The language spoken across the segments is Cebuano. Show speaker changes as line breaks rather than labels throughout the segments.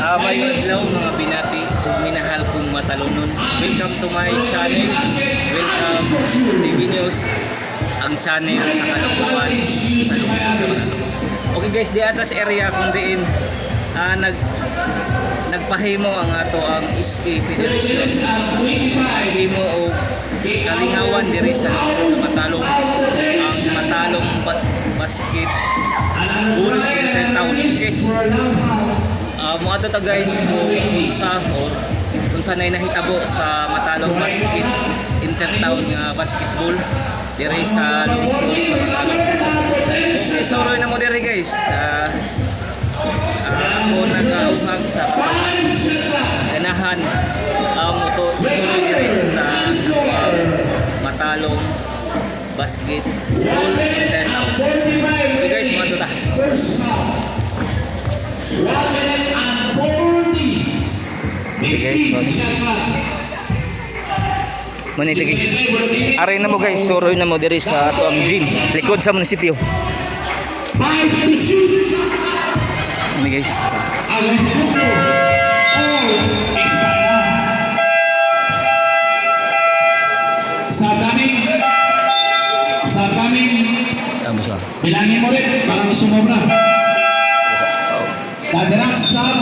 Maayong adlaw, mga binati ug minahal kong matalunon. Welcome to my channel. Welcome to TV News, ang channel sa kalungkutan sa lungsod sa Matalom. Okay guys, di atas area kung diin nagpahimo ang ato ang SK Federation. Nagpahimo og kalingawan diri sa lungsod sa Matalom, ang Matalom Basket Ball Intertown. Okay. Moadto ta, guys, kung unsa or unsa nay nahitabo sa Matalom Basket Intertown nga basketball diri sa lungsod sa Matalom. Okay, suroy na mo diri, guys. Ako nag-auhag sa ganahan mo to suroy diri sa Matalom Basket Ball Intertown. Okay guys, moadto ta.
First half. 1 minute and 40.
Okay guys,
15 shot clock.
Manila, guys. Aray na mo, guys, suroy na mo diri sa ato ang gym, likod sa munisipyo.
5 to shoot.
Ano, guys?
Against Puko. Oh, expire. Sa coming. Sa coming.
Tama siya.
Bilangin mo rin. Baka may sumobra. Dadrak sub.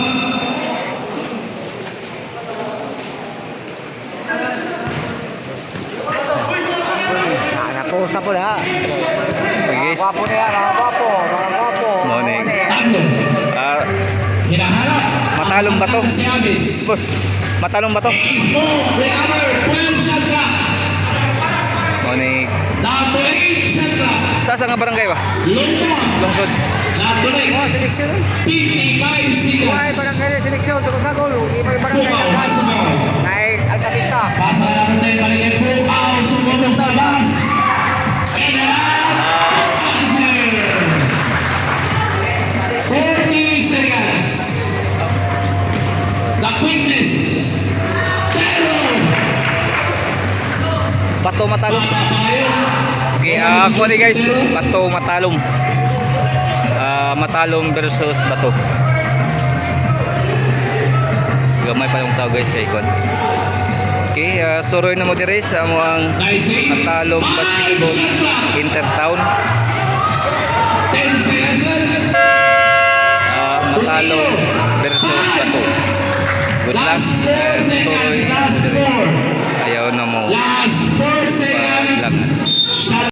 Ah, na-post na po na.
Okay guys.
Gwapo na yan, mga gwapo, mga gwapo.
Morning.
Mga
Tatlo. Hinahanap.
Matalom ba to?
Si Abis.
Boss, matalom ba to?
Expo, recover, 12 shot clock.
Morning.
Down to 8 shot clock.
Sa nga barangay ba?
Lumon.
Lungsod.
Down to
Oh,
8.
seleksyon eh.
55
Ay,
seconds.
barangay na seleksyon. Tungkol sa goal. Hindi pa barangay.
Pukaw, pasa mo.
Nay, Altavista.
Pasa number 10, balik kay Pukaw. Sumubok sa labas. In and out. Eisner. 40 seconds. The quickness. Pero.
Bato Matalom.
Papayo.
Okay, kuha ni guys, Bato Matalom. Matalom versus Bato. Gamay pa yung tao, guys, kay kon. Okay, suroy na mo diri sa among
Nice save.
Matalom
Five
Basketball
shot clock.
Intertown.
10 seconds left.
Matalom versus Bato. Good luck.
Last 4
Suroy
seconds.
na mo
Last
diri.
4.
Ayaw na mo.
Last 4 seconds.
Lang.
Shot